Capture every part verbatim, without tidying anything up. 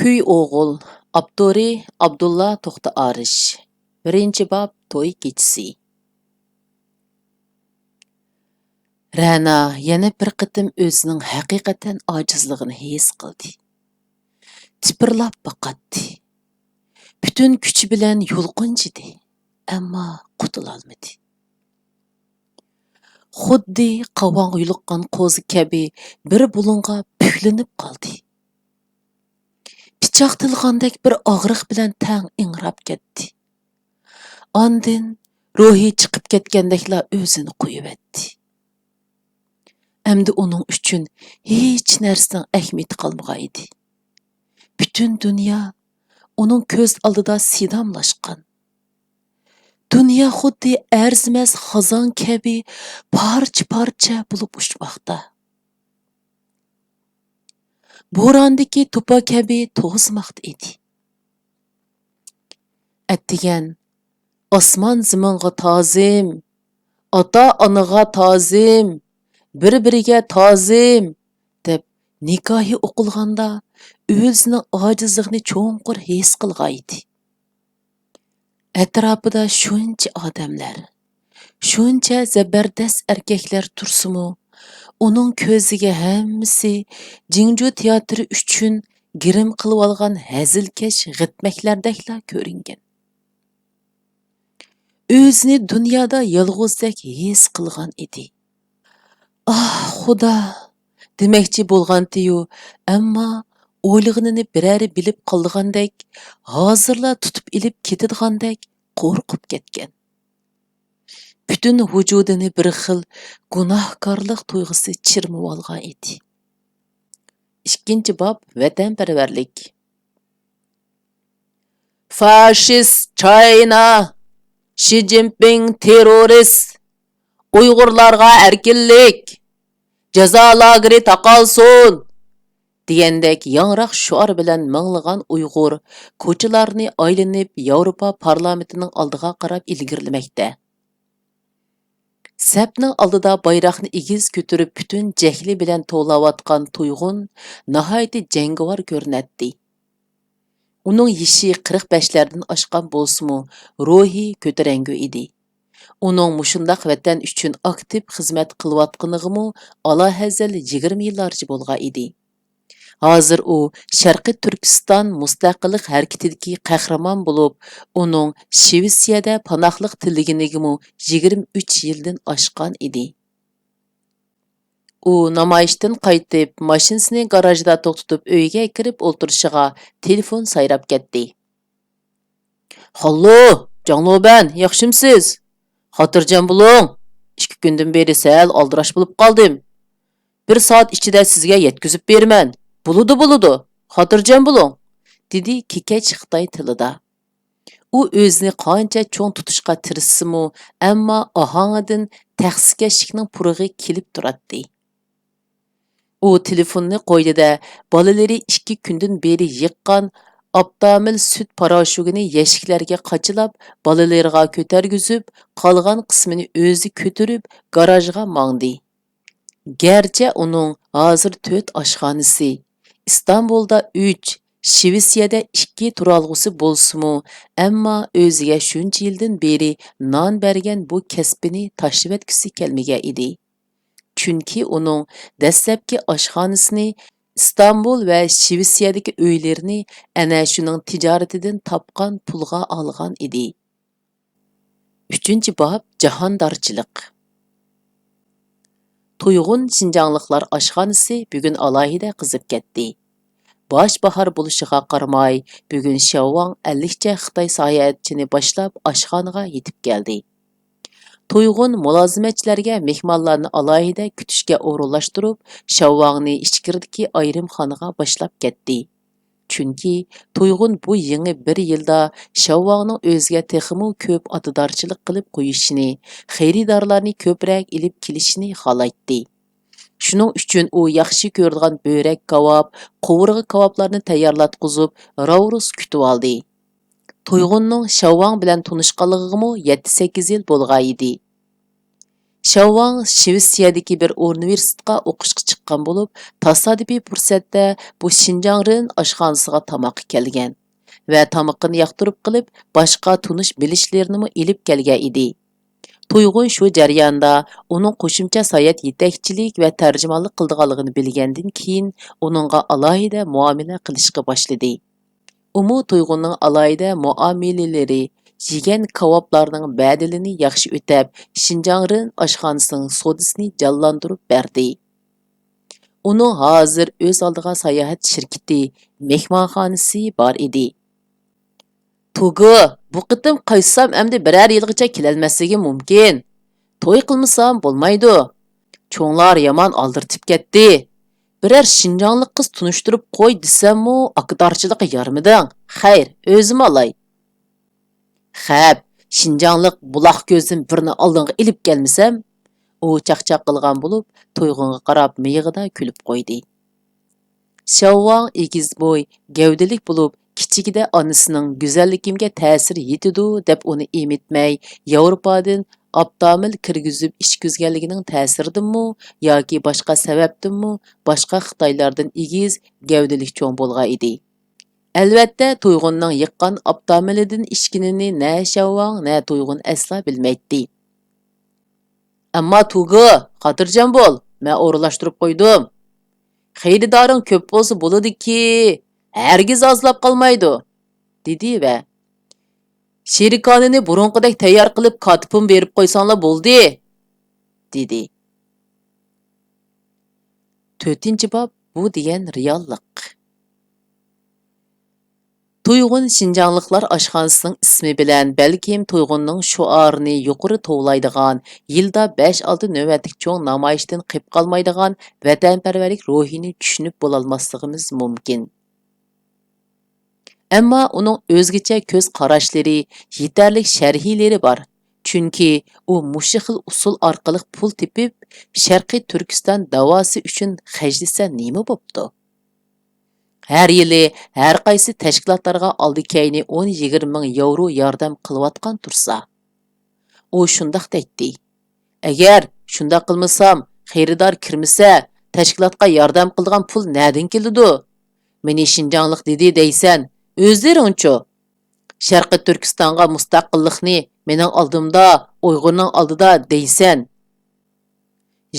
كۈي ئوغۇل، ئاپتورى ئابدۇللا توختى ئارىش. بىرىنچى باب، توي كېچىسى. رەنا يەنە بىر قېتىم ئۆزىنىڭ ھەقىقەتەن ئاجىزلىقىنى ھېس قىلدى. تىپىرلاپ باقاتتى. پۈتۈن كۈچى بىلەن يۇلقۇنجىدى، ئەمما قۇتۇلالمىدى. خۇددى قاۋانغا يولۇققان قوزا كەبى بىر بۇلۇڭغا پۈكلىنىپ قالدى. پىچاق تىلغاندەك بىر ئاغرىق بىلەن تەڭ ئىڭراپ كەتتى. ئاندىن روھى چىقىپ كەتكەندەكلا ئۆزىنى قويۇۋەتتى. ئەمدى ئۇنىڭ ئۈچۈن ھېچ نەرسىنىڭ ئەھمىيىتى قالمىغانىدى. پۈتۈن دۇنيا ئۇنىڭ كۆز ئالدىدا سىداملاشقان. دۇنيا خۇددى ئەرزىمەس خازان كەبى پارچە-پارچە بولۇپ ئۇچماقتا. بوراندىكى توپا كەبى توزۇماقتا ئىدى. ئەتىگەن، «ئاسمان زېمىنغا تازىم، ئاتا-ئانىغا تازىم، بىر-بىرىگە تازىم» دەپ نىكاھى ئوقۇلغاندا، ئۆزىنىڭ ئاجىزلىقىنى چوڭقۇر ھېس قىلغانىدى. ئەتراپىدا شۇنچە ئادەملەر، شۇنچە زەبەردەس ئەركەكلەر تۇرسىمۇ، ئۇنىڭ كۆزىگە ھەممىسى جىڭجۇ تىياتىرى ئۈچۈن گىرىم قىلىۋالغان ھەزىلكەش غىتمەكلەردەكلا كۆرۈنگەن. ئۆزىنى دۇنيادا يالغۇزدەك ھېس قىلغان ئىدى. «ئاھ، خۇدا!» دېمەكچى بولغانتىيۇ، ئەمما ئويلىغىنىنى بىرەرى بىلىپ قالىدىغاندەك، ھازىرلا تۇتۇپ ئېلىپ كېتىدىغاندەك قورقۇپ كەتكەن. پۈتۈن ۋۇجۇدىنى بىر خىل گۇناھكارلىق تۇيغۇسى چىرمىۋالغان ئىدى. ئىككىنچى باب، ۋەتەنپەرۋەرلىك. «فاشىست چاينا! شى جىنپىڭ تېررورىست! ئۇيغۇرلارغا ئەركىنلىك! جازا لاگېرى تاقالسۇن!» دېگەندەك ياڭراق شوئار بىلەن مىڭلىغان ئۇيغۇر كوچىلارنى ئايلىنىپ، ياۋروپا پارلامېنتىنىڭ ئالدىغا قاراپ ئىلگىرىلىمەكتە. سەپنىڭ ئالدىدا بايراقنى ئېگىز كۆتۈرۈپ، پۈتۈن جەھلى بىلەن توۋلاۋاتقان تۇيغۇن ناھايىتى جەڭگىۋار كۆرۈنەتتى. ئۇنىڭ يېشى قىرىق بەشلەردىن ئاشقان بولسىمۇ، روھى كۆتۈرەڭگۈ ئىدى. ئۇنىڭ مۇشۇنداق ۋەتەن ئۈچۈن ئاكتىپ خىزمەت قىلىۋاتقىنىغىمۇ ئالاھەزەل يىگىرمە يىللارچە بولغان ئىدى. ھازىر ئۇ شەرقىي تۈركىستان مۇستەقىللىق ھەرىكىتىدىكى قەھرىمان بولۇپ، ئۇنىڭ شىۋېتسىيەدە پاناھلىق تىلىگىنىگىمۇ يىگىرمە ئۈچ يىلدىن ئاشقان ئىدى. ئۇ نامايىشتىن قايتىپ، ماشىنىسىنى گاراژدا توختىتىپ، ئۆيىگە كىرىپ ئولتۇرۇشىغا تېلېفون سايراپ كەتتى. «خاللو، جاڭلۇبەن، ياخشىمسىز؟ خاتىرجەم بولۇڭ. ئىككى كۈندىن بېرى سەل ئالدىراش بولۇپ قالدىم. بىر سائەت ئىچىدە سىزگە يەتكۈزۈپ بېرىمەن. بولىدۇ، بولىدۇ. خاتىرجەم بولۇڭ»، دېدى كېكەچ خىتاي تىلىدا. ئۇ ئۆزىنى قانچە چوڭ تۇتۇشقا تىرىشسىمۇ، ئەمما ئاھاڭىدىن تەخسىكەشلىكنىڭ پۇرىقى كېلىپ تۇراتتى. ئۇ تېلېفوننى قويدى-دە، بالىلىرى ئىككى كۈندىن بېرى يىغقان ئاپتامىل سۈت پاراشوكىنى يەشىكلەرگە قاچىلاپ، بالىلىرىغا كۆتەرگۈزۈپ، قالغان قىسمىنى ئۆزى كۆتۈرۈپ، گاراژغا ماڭدى. گەرچە ئۇنىڭ ھازىر تۆت ئاشخانىسى، ئىستانبۇلدا ئۈچ، شىۋېتسىيەدە ئىككى تۇرالغۇسى بولسىمۇ، ئەمما ئۆزىگە شۇنچە يىلدىن بېرى نان بەرگەن بۇ كەسپىنى تاشلىۋەتكۈسى كەلمىگەن ئىدى. چۈنكى ئۇنىڭ دەسلەپكى ئاشخانىسىنى، ئىستانبۇل ۋە شىۋېتسىيەدىكى ئۆيلىرىنى ئەنە شۇنىڭ تىجارىتىدىن تاپقان پۇلغا ئالغان ئىدى. ئۈچىنچى باب، جاھاندارچىلىق. تۇيغۇن شىنجاڭلىقلار ئاشخانىسى بۈگۈن ئالاھىدە قىزىپ كەتتى. باش باھار بولۇشىغا قارىماي، بۈگۈن شياۋۋاڭ ئەللىكچە خىتاي ساياھەتچىنى باشلاپ ئاشخانىغا يېتىپ كەلدى. تۇيغۇن مۇلازىمەتچىلەرگە مېھمانلارنى ئالاھىدە كۈتۈشكە ئورۇنلاشتۇرۇپ، شياۋۋاڭنى ئىچكىرىدىكى ئايرىم خانىغا باشلاپ كەتتى. چۈنكى تۇيغۇن بۇ يېڭى بىر يىلدا شياۋۋاڭنىڭ ئۆزىگە تېخىمۇ كۆپ ئاتىدارچىلىق قىلىپ قويۇشىنى، خېرىدارلارنى كۆپرەك ئېلىپ كېلىشىنى خالايتتى. شۇنىڭ ئۈچۈن ئۇ ياخشى كۆرىدىغان بۆرەك كاۋاپ، قوۋۇرغا كاۋاپلارنى تەييارلاتقۇزۇپ، راۋرۇس كۈتۈۋالدى. تۇيغۇننىڭ شياۋۋاڭ بىلەن تونۇشقانلىقىغىمۇ يەتتە-سەككىز يىل بولغانىدى. شياۋ ۋاڭ شىۋېتسىيەدىكى بىر ئۇنىۋېرسىتېتقا ئوقۇشقا چىققان بولۇپ، تاسادىپىي پۇرسەتتە بۇ شىنجاڭرېن ئاشخانىسىغا تاماققا كەلگەن ۋە تامىقىنى ياقتۇرۇپ قېلىپ، باشقا تونۇش بىلىشلىرىنىمۇ ئېلىپ كەلگەن ئىدى. تۇيغۇن شۇ جەرياندا ئۇنىڭ قوشۇمچە ساياھەت يېتەكچىلىك ۋە تەرجىمانلىق قىلىدىغانلىقىنى بىلگەندىن كېيىن، ئۇنىڭغا ئالاھىدە مۇئامىلە قىلىشقا باشلىدى. ئۇمۇ تۇيغۇننىڭ ئالاھىدە مۇئامىلىلىرى، يېگەن كاۋاپلارنىڭ بەدىلىنى ياخشى ئۆتەپ، شىنجاڭرېن ئاشخانىسىنىڭ سودىسىنى جانلاندۇرۇپ بەردى. ئۇنىڭ ھازىر ئۆز ئالدىغا ساياھەت شىركىتى، مېھمانخانىسى بار ئىدى. تۇگۇ، بۇ قېتىم قايتسام ئەمدى بىرەر يىلغىچە كېلەلمەسلىكىم مۇمكىن. توي قىلمىسام بولمايدۇ. چوڭلار يامان ئالدىرىتىپ كەتتى. بىرەر شىنجاڭلىق قىز تونۇشتۇرۇپ قوي دېسەممۇ، ئاكىدارچىلىققا يارىمىدىڭ. خەير، ئۆزۈم ئالاي. خەپ، شىنجاڭلىق بۇلاق كۆزدىن بىرنى ئالدىڭغا ئېلىپ كەلمىسەم؟ ئۇ چاقچاق قىلغان بولۇپ، تۇيغۇنغا قاراپ مىيىقىدا كۈلۈپ قويدى. شياۋ ۋاڭ ئېگىز بوي، گەۋدىلىك بولۇپ، كىچىكىدە ئانىسىنىڭ گۈزەللىكىمگە تەسىرى يېتىدۇ دەپ ئۇنى ئېمىتمەي، ياۋروپادىن ئاپتامىل كىرگۈزۈپ ئىچكۈزگەنلىكىنىڭ تەسىرىدىنمۇ ياكى باشقا سەۋەبتىنمۇ باشقا خىتايلاردىن ئېگىز، گەۋدىلىك چوڭ بولغان ئىدى. ئەلۋەتتە، تۇيغۇننىڭ يىغقان ئاپتامىلىدىن ئىچكىنىنى نە شياۋ ۋاڭ، نە تۇيغۇن ئەسلا بىلمەيتتى. ئەمما تۇگۇ، خاتىرجەم بول، مەن ئورۇنلاشتۇرۇپ قويدۇم. خېرىدارىڭ كۆپ بولسا بولىدۇكى، ھەرگىز ئازلاپ قالمايدۇ، دېدى ۋە شېرىكانىنى بۇرۇنقىدەك تەييار قىلىپ كاتىپىمغا بېرىپ قويساڭلار بولدى، دېدى. تۆتىنچى باب، بۇ دېگەن رېئاللىق. تۇيغۇن شىنجاڭلىقلار ئاشخانىسىنىڭ ئىسمى بىلەن، بەلكىم تۇيغۇننىڭ شوئارىنى يۇقىرى توۋلايدىغان، يىلدا بەش-ئالتە نۆۋەتلىك چوڭ نامايىشتىن قېپقالمايدىغان ۋەتەنپەرۋەرلىك روھىنى چۈشىنىپ بولالماسلىقىمىز مۇمكىن. ئەمما ئۇنىڭ ئۆزگىچە كۆز قاراشلىرى، يېتەرلىك شەرھلىرى بار. چۈنكى ئۇ مۇشۇ خىل ئۇسۇل ئارقىلىق پۇل تېپىپ، شەرقىي تۈركىستان داۋاسى ئۈچۈن خەجلىسە نېمە بوپتۇ؟ ھەر يىلى ھەر قايسى تەشكىلاتلارغا ئالدى-كەينى ئون-يىگىرمە مىڭ ياۋرو ياردەم قىلىۋاتقان تۇرسا. ئۇ شۇنداق دەيتتى، ئەگەر شۇنداق قىلمىسام، خېرىدار كىرمىسە، تەشكىلاتقا ياردەم قىلىدىغان پۇل نەدىن كېلىدۇ؟ مېنى شىنجاڭلىق دېدى دەيسەن، ئۆزلىرىڭچۇ؟ شەرقىي تۈركىستانغا مۇستەقىللىقنى مېنىڭ ئالدىمدا، ئۇيغۇرنىڭ ئالدىدا دەيسەن.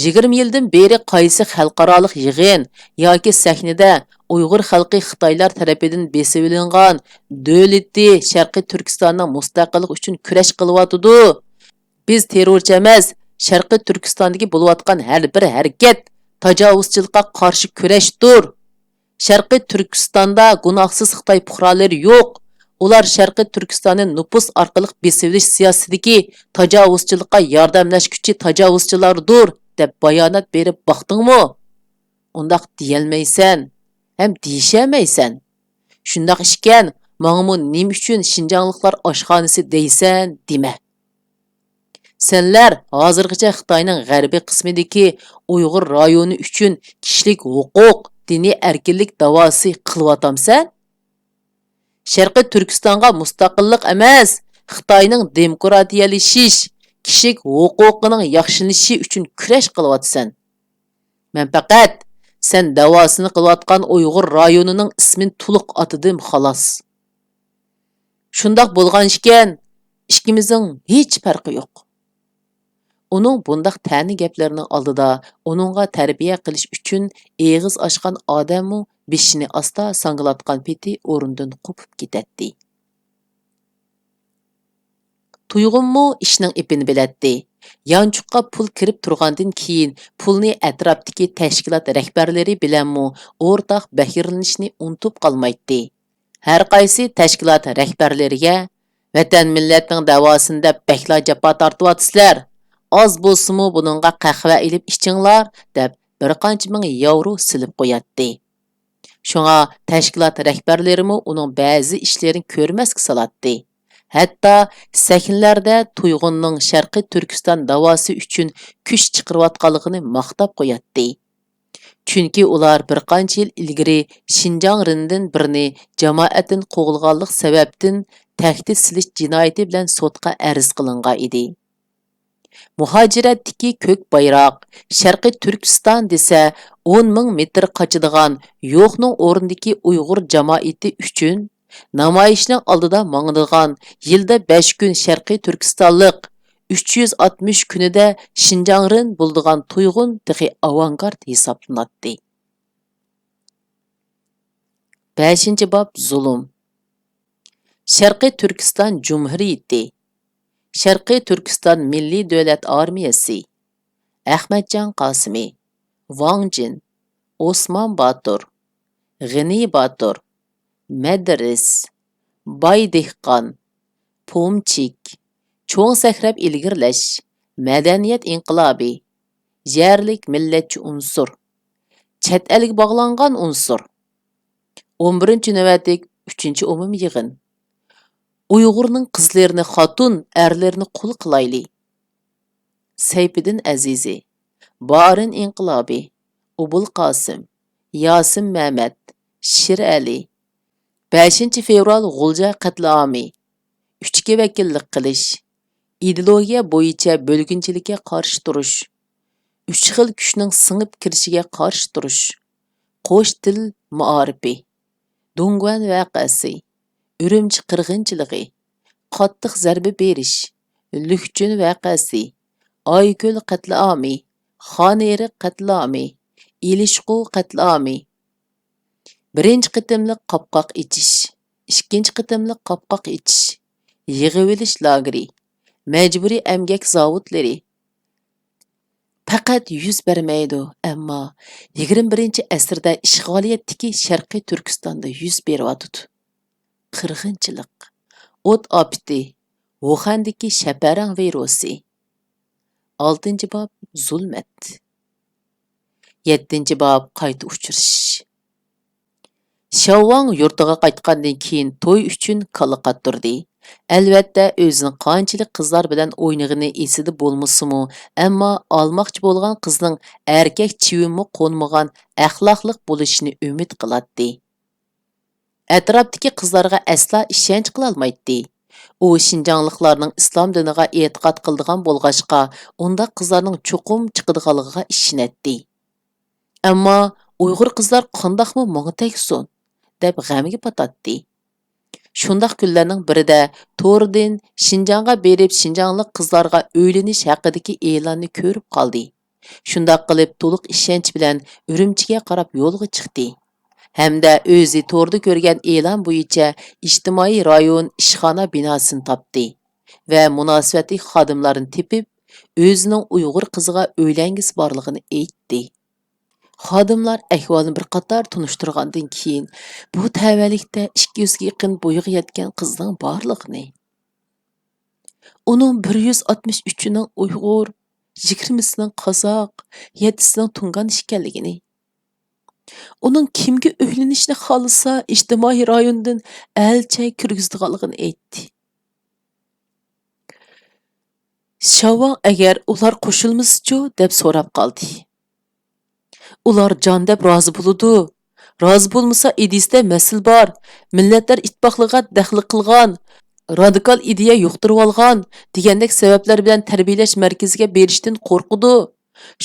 يىگىرمە يىلدىن بېرى قايسى خەلقئارالىق يىغىن ياكى سەھنىدە ئۇيغۇر خەلقى خىتايلار تەرىپىدىن بېسىۋېلىنغان، دۆلىتى شەرقىي تۈركىستاننىڭ مۇستەقىللىقى ئۈچۈن كۈرەش قىلىۋاتىدۇ؟ بىز تېررورچى ئەمەس، شەرقىي تۈركىستاندىكى بولۇۋاتقان ھەر بىر ھەرىكەت تاجاۋۇزچىلىققا قارشى كۈرەشتۇر. شەرقىي تۈركىستاندا گۇناھسىز خىتاي پۇقرالىرى يوق. ئۇلار شەرقىي تۈركىستاننى نوپۇس ئارقىلىق بېسىۋېلىش سىياسىتىدىكى تاجاۋۇزچىلىققا ياردەملەشكۈچى تاجاۋۇزچىلاردۇر، دەپ بايانات بېرىپ باقتىڭمۇ؟ ئۇنداق دېيەلمەيسەن ھەم دېيىشەلمەيسەن. شۇنداق ئىكەن، ماڭىمۇ نېمە ئۈچۈن شىنجاڭلىقلار ئاشخانىسى دەيسەن دېمە. سەنلەر ھازىرغىچە خىتاينىڭ غەربىي قىسمىدىكى ئۇيغۇر رايونى ئۈچۈن كىشىلىك ھوقۇق، دىنىي ئەركىنلىك داۋاسى قىلىۋاتامسەن؟ شەرقىي تۈركىستانغا مۇستەقىللىق ئەمەس، خىتاينىڭ دېموكراتىيەلىشىش، كىشىلىك ھوقۇقىنىڭ ياخشىلىنىشى ئۈچۈن كۈرەش قىلىۋاتىسەن. مەن پەقەت سەن داۋاسىنى قىلىۋاتقان ئۇيغۇر رايونىنىڭ ئىسمىنى تولۇق ئاتىدىم، خالاس. شۇنداق بولغان ئىكەن، ئىككىمىزنىڭ ھېچ پەرقى يوق. ئۇنىڭ بۇنداق تەنە گەپلىرىنىڭ ئالدىدا ئۇنىڭغا تەربىيە قىلىش ئۈچۈن ئېغىز ئاچقان ئادەممۇ بېشىنى ئاستا ساڭگىلاتقان پېتى ئورنىدىن قوپۇپ كېتەتتى. تۇيغۇنمۇ ئىشنىڭ ئېپىنى بىلەتتى. يانچۇققا پۇل كىرىپ تۇرغاندىن كېيىن، پۇلنى ئەتراپتىكى تەشكىلات رەھبەرلىرى بىلەنمۇ ئورتاق بەھرىلىنىشنى ئۇنتۇپ قالمايتتى. ھەر قايسى تەشكىلات رەھبەرلىرىگە، ۋەتەن مىللەتنىڭ دەۋاسىنى دەپ بەكلا جاپا تارتىۋاتىسىلەر. ئاز بولسىمۇ بۇنىڭغا قەھۋە ئېلىپ ئىچىڭلار، دەپ بىر قانچە مىڭ ياۋرو سېلىپ قوياتتى. شۇڭا تەشكىلات رەھبەرلىرىمۇ ئۇنىڭ بەزى ئىشلىرىنى كۆرمەسكە سالاتتى. ھەتتا سەھنىلەردە تۇيغۇننىڭ شەرقىي تۈركىستان داۋاسى ئۈچۈن كۈچ چىقىرىۋاتقانلىقىنى ماختاپ قوياتتى. چۈنكى ئۇلار بىر قانچە يىل ئىلگىرى شىنجاڭرېندىن بىرنى جامائەتتىن قوغلىغانلىق سەۋەبتىن تەھدىت سېلىش جىنايىتى بىلەن سوتقا ئەرز قىلىنغان ئىدى. مۇھاجىرەتتىكى كۆك بايراق، شەرقىي تۈركىستان دېسە، ئون مىڭ مېتىر قاچىدىغان يوقنىڭ ئورنىدىكى ئۇيغۇر جامائىتى ئۈچۈن نامايىشنىڭ ئالدىدا ماڭىدىغان، يىلدا بەش كۈن شەرقىي تۈركىستانلىق، ئۈچ يۈز ئاتمىش كۈنىدە شىنجاڭرېن بولىدىغان تۇيغۇن تېخى ئاۋانگارت ھېسابلىناتتى. بەشىنچى باب، زۇلۇم. شەرقىي تۈركىستان جۇمھۇرىيىتى، شەرقىي تۈركىستان مىللىي دۆلەت ئارمىيەسى، ئەخمەتجان قاسىمى، ۋاڭ جىن، ئوسمان باتۇر، غېنى باتۇر، مەدرىس، باي دېھقان، پومچىك، چوڭ سەكرەپ ئىلگىرىلەش، مەدەنىيەت ئىنقىلابى، يەرلىك مىللەتچى ئۇنسۇر، چەت ئەلگە باغلانغان ئۇنسۇر. ئون بىرىنچى نۆۋەتلىك ئۈچىنچى ئومۇمىي يىغىن. ئۇيغۇرنىڭ قىزلىرىنى خاتۇن، ئەرلىرىنى قۇل قىلايلى. سەيپىدىن ئەزىزى، بارىن ئىنقىلابى، ئوبۇل قاسىم، ياسىن مەمەت، شىر ئەلى، بەشىنچى فېۋرال غۇلجا قەتلىئامى، ئۈچكە ۋەكىللىك قىلىش، ئىدېئولوگىيە بويىچە بۆلگۈنچىلىككە قارشى تۇرۇش، ئۈچ خىل كۈچنىڭ سىڭىپ كىرىشىگە قارشى تۇرۇش، قوش تىل مائارىپى، دۇڭگۇەن ۋەقەسى، ئۈرۈمچى قىرغىنچىلىقى، قاتتىق زەربە بېرىش، لۈكچۈن ۋەقەسى، ئايكۆل قەتلىئامى، خانئېرىق قەتلىئامى، ئېلىشقۇ قەتلىئامى، بىرىنچى قېتىملىق قاپقاق ئېچىش، ئىككىنچى قېتىملىق قاپقاق ئېچىش، يىغىۋېلىش لاگېرى، مەجبۇرىي ئەمگەك زاۋۇتلىرى، پەقەت يۈز بەرمەيدۇ، ئەمما يىگىرمە بىرىنچى ئەسىردە ئىشغالىيەتتىكى شەرقىي تۈركىستاندا يۈز بېرىۋاتىدۇ. قىرغىنچىلىق، ئوت ئاپىتى، ۋۇخەندىكى شەپەرەڭ ۋىرۇسى. ئالتىنچى باب، زۇلمەت. يەتتىنچى باب، قايتا ئۇچرىشىش. شياۋ ۋاڭ يۇرتىغا قايتقاندىن كېيىن توي ئۈچۈن كاللا قاتتۇردى. ئەلۋەتتە، ئۆزىنىڭ قانچىلىك قىزلار بىلەن ئوينىغىنى ئېسىدە بولمىسىمۇ، ئەمما ئالماقچى بولغان قىزنىڭ ئەركەك چىۋىنمۇ قونمىغان ئەخلاقلىق بولۇشىنى ئۈمىد قىلاتتى. ئەتراپتىكى قىزلارغا ئەسلا ئىشەنچ قىلالمايتتى. ئۇ شىنجاڭلىقلارنىڭ ئىسلام دىنىغا ئېتىقاد قىلىدىغان بولغاچقا، ئۇنداق قىزلارنىڭ چوقۇم چىقىدىغانلىقىغا ئىشىنەتتى. ئەمما ئۇيغۇر قىزلار قانداقمۇ ماڭا تەگسۇن، دەپ غەمگە پاتاتتى. شۇنداق كۈنلەرنىڭ بىرىدە توردىن شىنجاڭغا بېرىپ، شىنجاڭلىق قىزلارغا ئۆيلىنىش ھەققىدىكى ئېلاننى كۆرۈپ قالدى. شۇنداق قىلىپ، تولۇق ئىشەنچ بىلەن ئۈرۈمچىگە قاراپ يولغا چىقتى. ھەمدە ئۆزى توردا كۆرگەن ئېلان بويىچە ئىجتىمائىي رايون ئىشخانا بىناسىنى تاپتى ۋە مۇناسىۋەتلىك خادىملارنى تېپىپ، ئۆزىنىڭ ئۇيغۇر قىزىغا ئۆيلەنگۈسى بارلىقىنى ئېيتتى. خادىملار ئەھۋالنى بىر قاتار تونۇشتۇرغاندىن كېيىن، بۇ تەۋەلىكتە ئىككى يۈزگە يېقىن بويىغا يەتكەن قىزنىڭ بارلىقىنى، ئۇنىڭ بىر يۈز ئاتمىش ئۈچىنىڭ ئۇيغۇر، يىگىرمىسىنىڭ قازاق، يەتتىسىنىڭ تۇڭگان ئىكەنلىكىنى، ئۇنىڭ كىمگە ئۆيلىنىشنى خالىسا، ئىجتىمائىي رايوندىن ئەلچە كىرگۈزىدىغانلىقىنى ئېيتتى. شياۋۋاڭ ئەگەر ئۇلار قوشۇلمىسىچۇ؟ دەپ سوراپ قالدى. ئۇلار جان دەپ رازى بولىدۇ. رازى بولمىسا، ئىدىيىسىدە مەسىلە بار، مىللەتلەر ئىتتىپاقلىقىغا دەخلى قىلغان، رادىكال ئىدىيە يۇقتۇرۇۋالغان دېگەندەك سەۋەبلەر بىلەن تەربىيەلەش مەركىزىگە بېرىشتىن قورقىدۇ.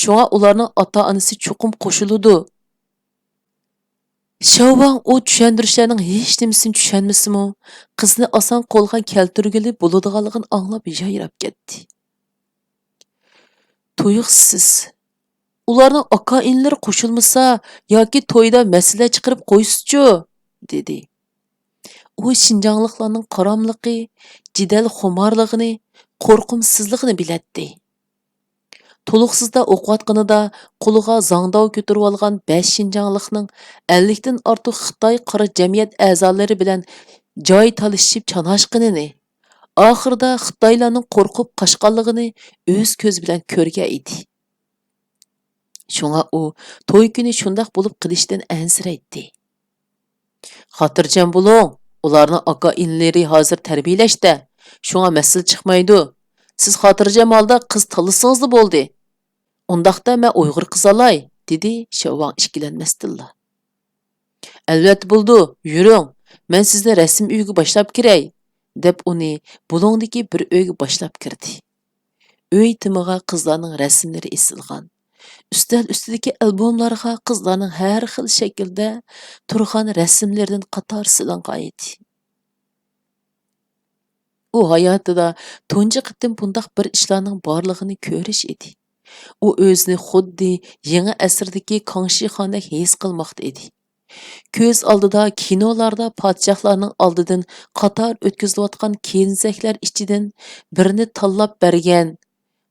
شۇڭا ئۇلارنىڭ ئاتا-ئانىسى چوقۇم قوشۇلىدۇ. شياۋۋاڭ ئۇ چۈشەندۈرۈشلەرنىڭ ھېچنېمىسىنى چۈشەنمىسىمۇ، قىزنى ئاسان قولغا كەلتۈرگىلى بولىدىغانلىقىنى ئاڭلاپ يايراپ كەتتى. تۇيۇقسىز، ئۇلارنىڭ ئاكا-ئىنىلىرى قوشۇلمىسا ياكى تويدا مەسىلە چىقىرىپ قويسىچۇ؟ دېدى. ئۇ شىنجاڭلىقلارنىڭ قاراملىقى، جېدەل خۇمارلىقىنى، قورقۇمسىزلىقىنى بىلەتتى. تولۇقسىزدا ئوقۇۋاتقىنىدا قولىغا زاڭداۋ كۆتۈرۈۋالغان بەش شىنجاڭلىقنىڭ ئەللىكتىن ئارتۇق خىتاي قارا جەمئىيەت ئەزالىرى بىلەن جاي تالىشىشىپ چاناشقىنىنى، ئاخىرىدا خىتايلارنىڭ قورقۇپ قاچقانلىقىنى ئۆز كۆزى بىلەن كۆرگەن ئىدى. شۇڭا ئۇ توي كۈنى شۇنداق بولۇپ قېلىشتىن ئەنسىرەيتتى. خاتىرجەم بولۇڭ، ئۇلارنىڭ ئاكا-ئىنىلىرى ھازىر تەربىيەلەشتە، شۇڭا مەسىلە چىقمايدۇ. سىز خاتىرجەم ھالدا قىز تاللىسىڭىزلا بولدى. ئۇنداقتا مەن ئۇيغۇر قىز ئالاي، دېدى شياۋۋاڭ ئىككىلەنمەستىنلا. ئەلۋەتتە بولىدۇ، يۈرۈڭ، مەن سىزنى رەسمىي ئۆيگە باشلاپ كىرەي، دەپ ئۇنى بۇلۇڭدىكى بىر ئۆيگە باشلاپ كىردى. ئۆي تېمىغا قىزلارنىڭ رەسىملىرى ئېسىلغان. ئۈستەل ئۈستىدىكى ئالبوملارغا قىزلارنىڭ ھەر خىل شەكىلدە تۇرغان رەسىملىرىدىن قاتار سېلىنغان ئىدى. ئۇ ھاياتىدا تۇنجى قېتىم بۇنداق بىر ئىشلارنىڭ بارلىقىنى كۆرۈش ئىدى. ئۇ ئۆزىنى خۇددى يېڭى ئەسىردىكى كاڭشىخاندەك ھېس قىلماقتا ئىدى. كۆز ئالدىدا كىنولاردا پادىشاھلارنىڭ ئالدىدىن قاتار ئۆتكۈزۈلۈۋاتقان كېنىزەكلەر ئىچىدىن بىرنى تاللاپ بەرگەن،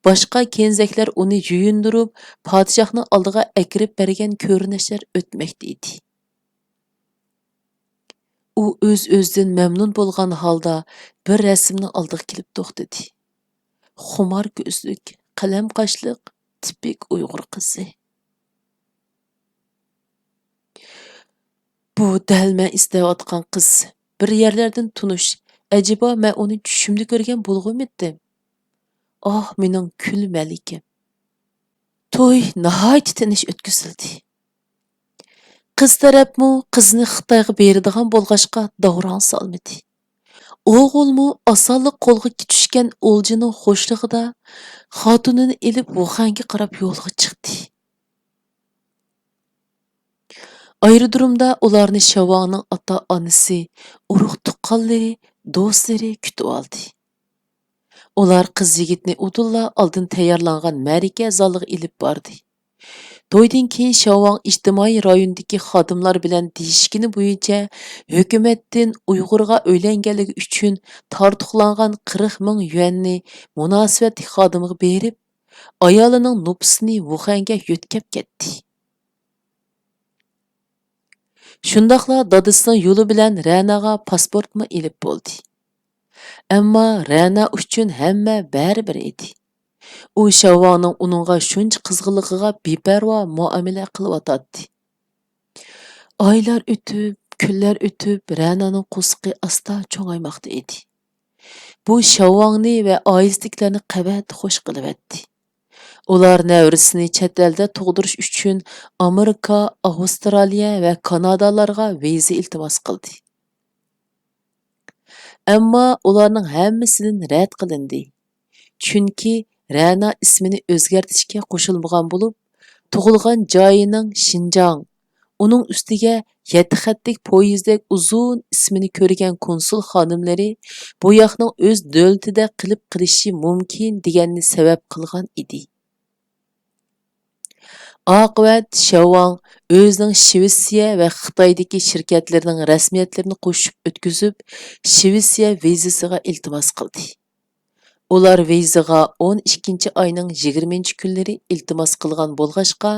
باشقا كېنىزەكلەر ئۇنى يۇيۇندۇرۇپ، پادىشاھنىڭ ئالدىغا ئەكىرىپ بەرگەن كۆرۈنۈشلەر ئۆتمەكتە ئىدى. ئۇ ئۆز-ئۆزىدىن مەمنۇن بولغان ھالدا بىر رەسىمنىڭ ئالدىغا كېلىپ توختىدى. خۇمار كۆزلۈك، قەلەم قاشلىق، تىپىك ئۇيغۇر قىزى. بۇ دەل مەن ئىزدەۋاتقان قىز. بىر يەرلەردىن تونۇش. ئەجەبا، مەن ئۇنى چۈشۈمدە كۆرگەن بولغۇمىتتىم؟ ئاھ، مېنىڭ كۈل مەلىكەم. توي ناھايىتى تىنچ ئۆتكۈزۈلدى. قىز تەرەپمۇ قىزنى خىتايغا بېرىدىغان بولغاچقا داۋراڭ سالمىدى. ئوغۇلمۇ ئاسانلا قولغا چۈشكەن ئولجىنىڭ خوشلۇقىدا خوتۇنىنى ئېلىپ ۋۇخەنگە قاراپ يولغا چىقتى. ئايرودرومدا ئۇلارنى شياۋاڭنىڭ ئاتا-ئانىسى، ئۇرۇق-تۇغقانلىرى، دوستلىرى كۈتۈۋالدى. ئۇلار قىز-يىگىتنى ئۇدۇللا ئالدىن تەييارلانغان مەرىكە زالىغا ئېلىپ باردى. تويدىن كېيىن شياۋاڭ ئىجتىمائىي رايوندىكى خادىملار بىلەن دېيىشكىنى بويىچە ھۆكۈمەتتىن ئۇيغۇرغا ئۆيلەنگەنلىكى ئۈچۈن تارتۇقلانغان قىرىق مىڭ يۈەننى مۇناسىۋەتلىك خادىمغا بېرىپ، ئايالىنىڭ نوپۇسىنى ۋۇخەنگە يۆتكەپ كەتتى. شۇنداقلا دادىسىنىڭ يولى بىلەن رەناغا پاسپورتمۇ ئېلىپ بولدى. ئەمما رەنا ئۈچۈن ھەممە بەرىبىر ئىدى. ئۇ شياۋاڭنىڭ ئۇنىڭغا شۇنچە قىزغىنلىقىغا بىپەرۋا مۇئامىلە قىلىۋاتاتتى. ئايلار ئۆتۈپ، كۈنلەر ئۆتۈپ، رەنانىڭ قورسىقى ئاستا چوڭايماقتا ئىدى. بۇ شياۋاڭنى ۋە ئائىلىسىدىكىلەرنى قەۋەت خوش قىلىۋەتتى. ئۇلار نەۋرىسىنى چەت ئەلدە تۇغدۇرۇش ئۈچۈن ئامېرىكا، ئاۋسترالىيە ۋە كانادالارغا ۋىزا ئىلتىماس قىلدى. ئەمما ئۇلارنىڭ ھەممىسىدىن رەت قىلىندى. چۈنكى رەنا ئىسمىنى ئۆزگەرتىشكە قوشۇلمىغان بولۇپ، تۇغۇلغان جايىنىڭ شىنجاڭ، ئۇنىڭ ئۈستىگە يەتتە خەتلىك پويىزدەك ئۇزۇن ئىسمىنى كۆرگەن كونسۇل خانىملىرى بۇ ياقنىڭ ئۆز دۆلىتىدە قېلىپ قېلىشى مۇمكىن دېگەننى سەۋەب قىلغان ئىدى. ئاقىۋەت شياۋاڭ ئۆزىنىڭ شىۋېتسىيە ۋە خىتايدىكى شىركەتلىرىنىڭ رەسمىيەتلىرىنى قوشۇپ ئۆتكۈزۈپ، شىۋېتسىيە ۋىزىسىغا ئىلتىماس قىلدى. ئۇلار ۋىزىغا ئون ئىككىنچى ئاينىڭ يىگىرمىنچى كۈنلىرى ئىلتىماس قىلغان بولغاچقا،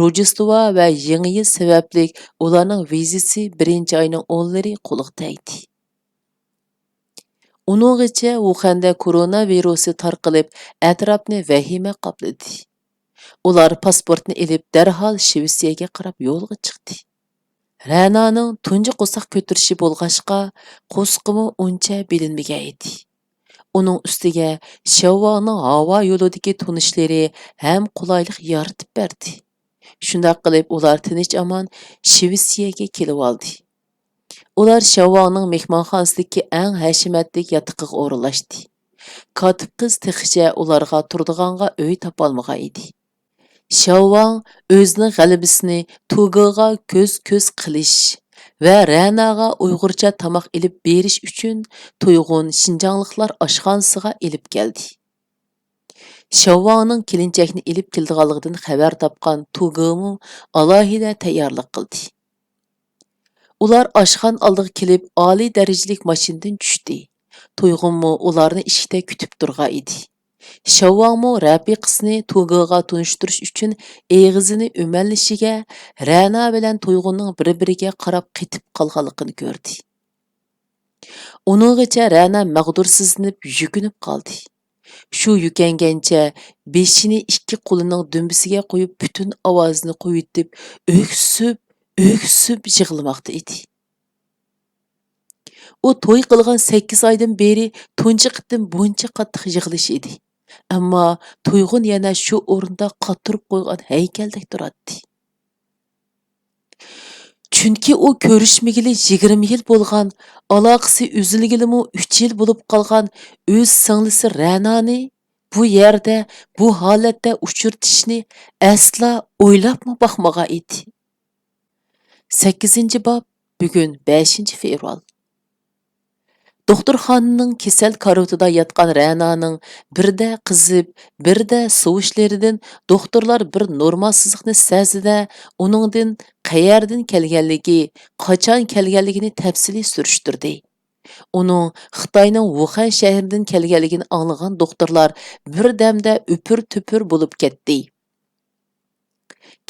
روژدېستۋا ۋە يېڭى يىل سەۋەبلىك ئۇلارنىڭ ۋىزىسى بىرىنچى ئاينىڭ ئونلىرى قولغا تەگدى. ئۇنىڭغىچە ۋۇخەندە كورونا ۋىرۇسى تارقىلىپ، ئەتراپنى ۋەھىمە قاپلىدى. ئۇلار پاسپورتنى ئېلىپ، دەرھال شىۋېتسىيەگە قاراپ يولغا چىقتى. رەنانىڭ تۇنجى قورساق كۆتۈرۈشى بولغاچقا، قورسىقىمۇ ئۇنچە بىلىنمىگەن ئىدى. ئۇنىڭ ئۈستىگە شياۋاڭنىڭ ھاۋا يولىدىكى تونۇشلىرى ھەم قولايلىق يارىتىپ بەردى. شۇنداق قىلىپ، ئۇلار تىنچ-ئامان شىۋېتسىيەگە كېلىۋالدى. ئۇلار شياۋاڭنىڭ مېھمانخانىسىدىكى ئەڭ ھەشىمەتلىك ياتىقىغا ئورۇنلاشتى. كاتىپ قىز تېخىچە ئۇلارغا تۇرىدىغانغا ئۆي تاپالمىغان ئىدى. شياۋاڭ ئۆزىنىڭ غەلىبىسىنى تۇگېغا كۆز-كۆز قىلىش ۋە رەناغا ئۇيغۇرچە تاماق ئېلىپ بېرىش ئۈچۈن تۇيغۇن شىنجاڭلىقلار ئاشخانىسىغا ئېلىپ كەلدى. شياۋاڭنىڭ كېلىنچەكنى ئېلىپ كېلىدىغانلىقىدىن خەۋەر تاپقان تۇگېمۇ ئالاھىدە تەييارلىق قىلدى. ئۇلار ئاشخانا ئالدىغا كېلىپ، ئالىي دەرىجىلىك ماشىنىدىن چۈشتى. تۇيغۇنمۇ ئۇلارنى ئىشىكتە كۈتۈپ تۇرغان ئىدى. شياۋاڭمۇ رەپىقىسىنى تۇگېغا تونۇشتۇرۇش ئۈچۈن ئېغىزىنى ئۆمەللىشىگە، رەنا بىلەن تۇيغۇننىڭ بىر-بىرىگە قاراپ قېتىپ قالغانلىقىنى كۆردى. ئۇنىڭغىچە رەنا مەغدۇرسىزلىنىپ يۈكۈنۈپ قالدى. شۇ يۈكەنگەنچە بېشىنى ئىككى قولىنىڭ دۈمبىسىگە قويۇپ، پۈتۈن ئاۋازىنى قويۇۋېتىپ، ئۆكسۈپ، ئۆكسۈپ يىغلىماقتا ئىدى. ئۇ توي قىلغان سەككىز ئايدىن بېرى تۇنجى قېتىم بۇنچە قاتتىق يىغلىشى ئىدى. ئەمما تۇيغۇن يەنە شۇ ئورنىدا قاتۇرۇپ قويغان ھەيكەلدەك تۇراتتى. چۈنكى ئۇ كۆرۈشمىگىلى يىگىرمە يىل بولغان، ئالاقىسى ئۈزۈلگىلىمۇ ئۈچ يىل بولۇپ قالغان ئۆز سىڭلىسى رەنانى بۇ يەردە، بۇ ھالەتتە ئۇچرىتىشنى ئەسلا ئويلاپمۇ باقمىغان ئىدى. سەككىزىنچى باب، بۈگۈن بەشىنچى فېۋرال. دوختۇرخانىنىڭ كېسەل كارىۋىتىدا ياتقان رەنانىڭ بىردە قىزىپ، بىردە سوۋۇشلىرىدىن دوختۇرلار بىر نورمالسىزلىقنى سەزدى-دە، ئۇنىڭدىن قەيەردىن كەلگەنلىكى، قاچان كەلگەنلىكىنى تەپسىلىي سۈرۈشتۈردى. ئۇنىڭ خىتاينىڭ ۋۇخەن شەھىرىدىن كەلگەنلىكىنى ئاڭلىغان دوختۇرلار بىردەمدە ئۈپۈر-تۈپۈر بولۇپ كەتتى.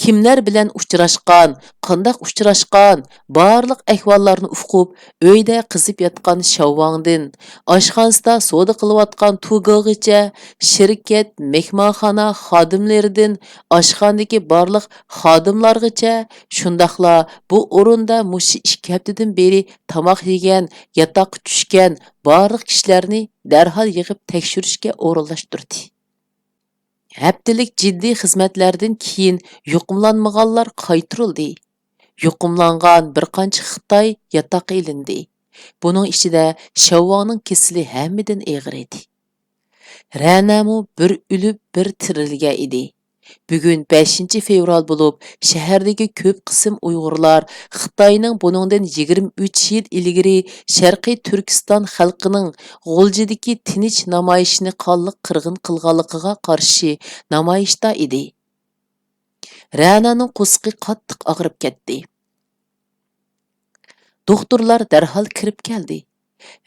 كىملەر بىلەن ئۇچراشقان، قانداق ئۇچراشقان، بارلىق ئەھۋاللارنى ئۇقۇپ، ئۆيدە قىزىپ ياتقان شياۋۋاڭدىن، ئاشخانىسىدا سودا قىلىۋاتقان تۇگېغىچە، شىركەت، مېھمانخانا خادىملىرىدىن، ئاشخانىدىكى بارلىق خادىملارغىچە، شۇنداقلا بۇ ئورۇندا مۇشۇ ئىككى ھەپتىدىن بېرى تاماق يېگەن، ياتاققا چۈشكەن بارلىق كىشىلەرنى دەرھال يىغىپ تەكشۈرۈشكە ئورۇنلاشتۇردى. ھەپتىلىك جىددىي خىزمەتلەردىن كېيىن يۇقۇملانمىغانلار قايتۇرۇلدى. يۇقۇملانغان بىر قانچە خىتاي ياتاققا ئېلىندى. بۇنىڭ ئىچىدە شياۋۋاڭنىڭ كېسىلى ھەممىدىن ئېغىر ئىدى. رەنەمۇ بىر ئۆلۈپ، بىر تىرىلگەن ئىدى. بۈگۈن بەشىنچى فېۋرال بولۇپ، شەھەردىكى كۆپ قىسىم ئۇيغۇرلار خىتاينىڭ بۇنىڭدىن يىگىرمە ئۈچ يىل ئىلگىرى شەرقىي تۈركىستان خەلقىنىڭ غۇلجىدىكى تىنچ نامايىشىنى قانلىق قىرغىن قىلغانلىقىغا قارشى نامايىشتا ئىدى. رەنانىڭ قورسىقى قاتتىق ئاغرىپ كەتتى. دوختۇرلار دەرھال كىرىپ كەلدى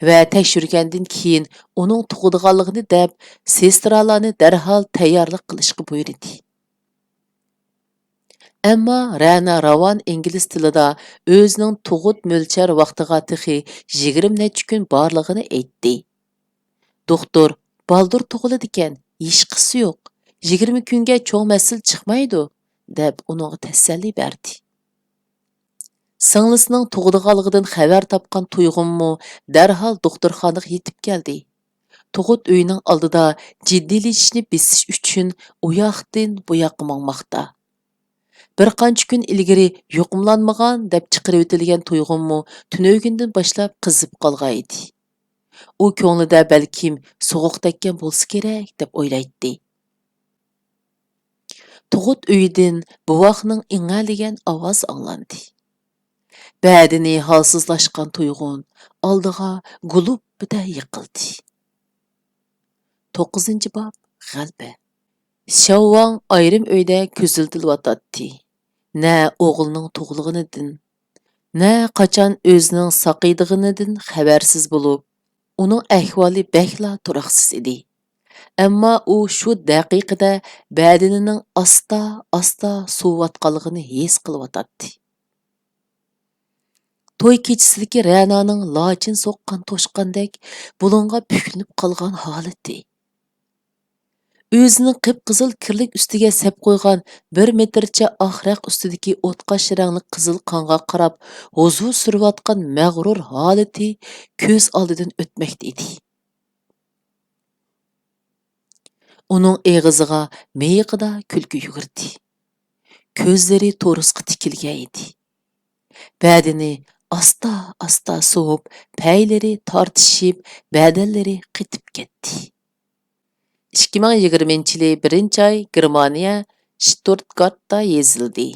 ۋە تەكشۈرگەندىن كېيىن ئۇنىڭ تۇغىدىغانلىقىنى دەپ، سېسترالارنى دەرھال تەييارلىق قىلىشقا بۇيرۇدى. ئەمما رەنا راۋان ئىنگلىز تىلىدا ئۆزىنىڭ تۇغۇت مۆلچەر ۋاقتىغا تېخى يىگىرمە نەچچە كۈن بارلىقىنى ئېيتتى. دوختۇر، بالدۇر تۇغۇلىدىكەن، ھېچقىسى يوق، يىگىرمە كۈنگە چوڭ مەسىلە چىقمايدۇ، دەپ ئۇنىڭغا تەسەللى بەردى. سىڭلىسىنىڭ تۇغىدىغانلىقىدىن خەۋەر تاپقان تۇيغۇنمۇ دەرھال دوختۇرخانىغا يېتىپ كەلدى. تۇغۇت ئۆيىنىڭ ئالدىدا جىددىيلىشىشنى بېسىش ئۈچۈن ئۇياقتىن بۇياققا ماڭماقتا. بىر قانچە كۈن ئىلگىرى يۇقۇملانمىغان دەپ چىقىرىۋېتىلگەن تۇيغۇنمۇ تۈنۈگۈندىن باشلاپ قىزىپ قالغان ئىدى. ئۇ كۆڭلىدە بەلكىم سوغۇق تەگكەن بولسا كېرەك دەپ ئويلايتتى. تۇغۇت ئۆيىدىن بوۋاقنىڭ ئىڭەلىگەن ئاۋازى ئاڭلاندى. بەدىنى ھالسىزلاشقان تۇيغۇن ئالدىغا گۇلۇپپىدە يىقىلدى. توققۇزىنچى باب، غەلىبە. شياۋۋاڭ ئايرىم ئۆيدە كۆزىتىلىۋاتاتتى. نە ئوغلىنىڭ تۇغۇلغىنىدىن، نە قاچان ئۆزىنىڭ ساقىيىدىغىنىدىن خەۋەرسىز بولۇپ، ئۇنىڭ ئەھۋالى بەكلا تۇراقسىز ئىدى. ئەمما ئۇ شۇ دەقىقىدە بەدىنىنىڭ ئاستا-ئاستا سوۋۇۋاتقانلىقىنى ھېس قىلىۋاتاتتى. توي كېچىسىدىكى رەنانىڭ لاچىن سوققان توشقاندەك بۇلۇڭغا پۈكلىنىپ قالغان ھالىتى. ئۆزىنىڭ قىپقىزىل كىرلىك ئۈستىگە سەپ قويغان بىر مېتىرچە ئاق رەخ ئۈستىدىكى ئوتقاش رەڭلىك قىزىل قانغا قاراپ ھۇزۇر سۈرۈۋاتقان مەغرۇر ھالىتى كۆز ئالدىدىن ئۆتمەكتە ئىدى. ئۇنىڭ ئېغىزىغا، مىيىقىدا كۈلكە يۈگۈردى. كۆزلىرى تورۇسقا تىكىلگەن ئىدى. بەدىنى ئاستا-ئاستا سوۋۇپ، پەيلىرى تارتىشىپ، بەدەنلىرى قېتىپ كەتتى. ئىككى مىڭ يىگىرمىنچى يىلى بىرىنچى ئاي، گېرمانىيە، شتۇتگارتتا يېزىلدى.